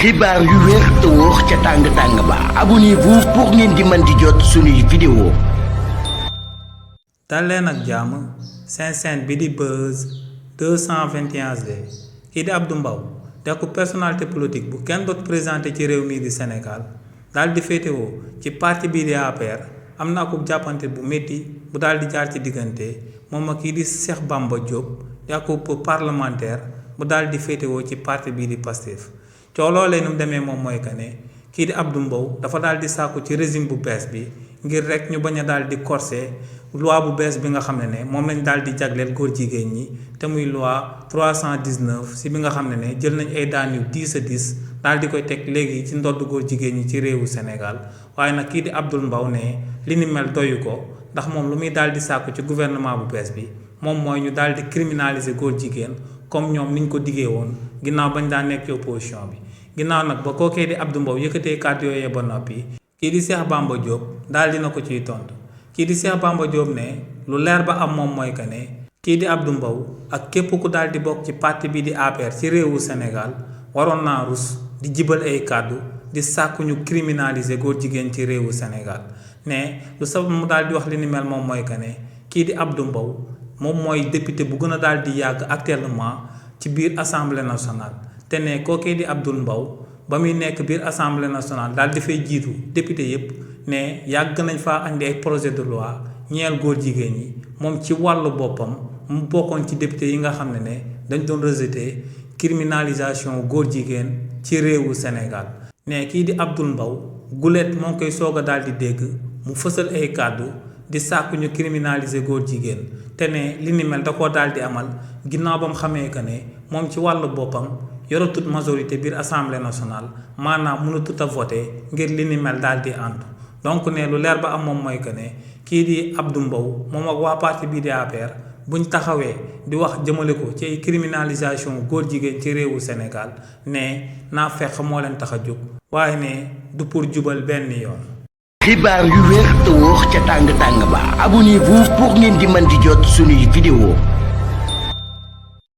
xibaar yu wér te wóor ca tàng-tàng ba abonnez-vous pour ngeen di mën di jot suñuy vidéo. dal leen ak jàmm seen chaîne bi di Buzz 221 kii di Abdou Mbow nekk personnalité politique bu kenn doot présenté ci réew mii di Sénégal daal di féetewoo ci parti bii di APR am na akub jàppante bu métti bu daal di jaar ci diggante moom ak kii di Cheikh Bamba Diop di akub parlementaire bu daal di féetewoo ci parti bii di Pastef. coow loolee nu mu demee moom mooy que ne kii di Abdou Mbow dafa daal di sàkku ci régime bu bees bi ngir rek ñu bañ a daal di corser loi bu bees bi nga xam ne moom lañ daal di jagleel góor jigéen ñi te muy loi 319 si bi nga xam ne jël nañ ay daan yu 10 daal di koy teg léegi ci ndodd góor jigéen ñi ci réewu Sénégal waaye nag kii di Abdou Mbow ne li ni mel doyu ko ndax moom lu muy daal di sàkku ci gouvernement bu bees bi moom mooy ñu daal di criminaliser góor jigéen comme ñoom niñ ko diggee woon ginnaaw bañ daan nekk ci opposition bi. ginnaaw nag ba kookee di Abdou Mbow yëkkatee kàddu yooyee ba noppi kii di Cheikh Bamba Diop daal dina ko ciy tontu kii di Cheikh Bamba Diop ne lu leer ba am moom mooy que ne kii di Abdou Mbow ak képp ku daal di bokk ci parti bi di APR ci réewu Sénégal waroon naa rus di jibal ay kàddu di sàkku ñu criminaliser góor jigéen ci réewu Sénégal ne lu sabab mu daal di wax li ni mel moom mooy que ne kii di Abdou Mbow moom mooy député bu gën a daal di yàgg actuellement ci biir assemblée nationale. te ne kookee di Abdou Mbow ba muy nekk biir assemblée nationale daal di fay jiitu député yépp ne yàgg nañ faa andi ay projet de loi ñeel góor jigéen ñi moom ci wàllu boppam mu bokkoon ci député yi nga xam ne dañ doon rejeter criminalisation góor jigéen ci réewu Sénégal ne kii di Abdou Mbow gulet moo ngi koy soog a daal di dégg mu fësal ay kàddu di sàkku ñu criminaliser góor jigéen te ne li ni mel da koo daal di amal ginnaaw ba mu xamee que ne moom ci wàllu boppam yoratut majorité biir assemblée nationale maanaam mënatut a voté ngir li ni mel daal di ànd donc ne lu leer ba am moom mooy que ne kii di Abdou Mbow moom ak waa parti bii di APR buñ taxawee di wax jëmale ko ci ay criminalisation góor jigéen ci réewu Sénégal ne naa fekk moo leen tax a jóg waaye ne du pour jubal benn yoon. xibaar yu wér te wóor ca tàng-tàng ba abonnez-vous pour ngeen di mën di jot suñuy vidéo.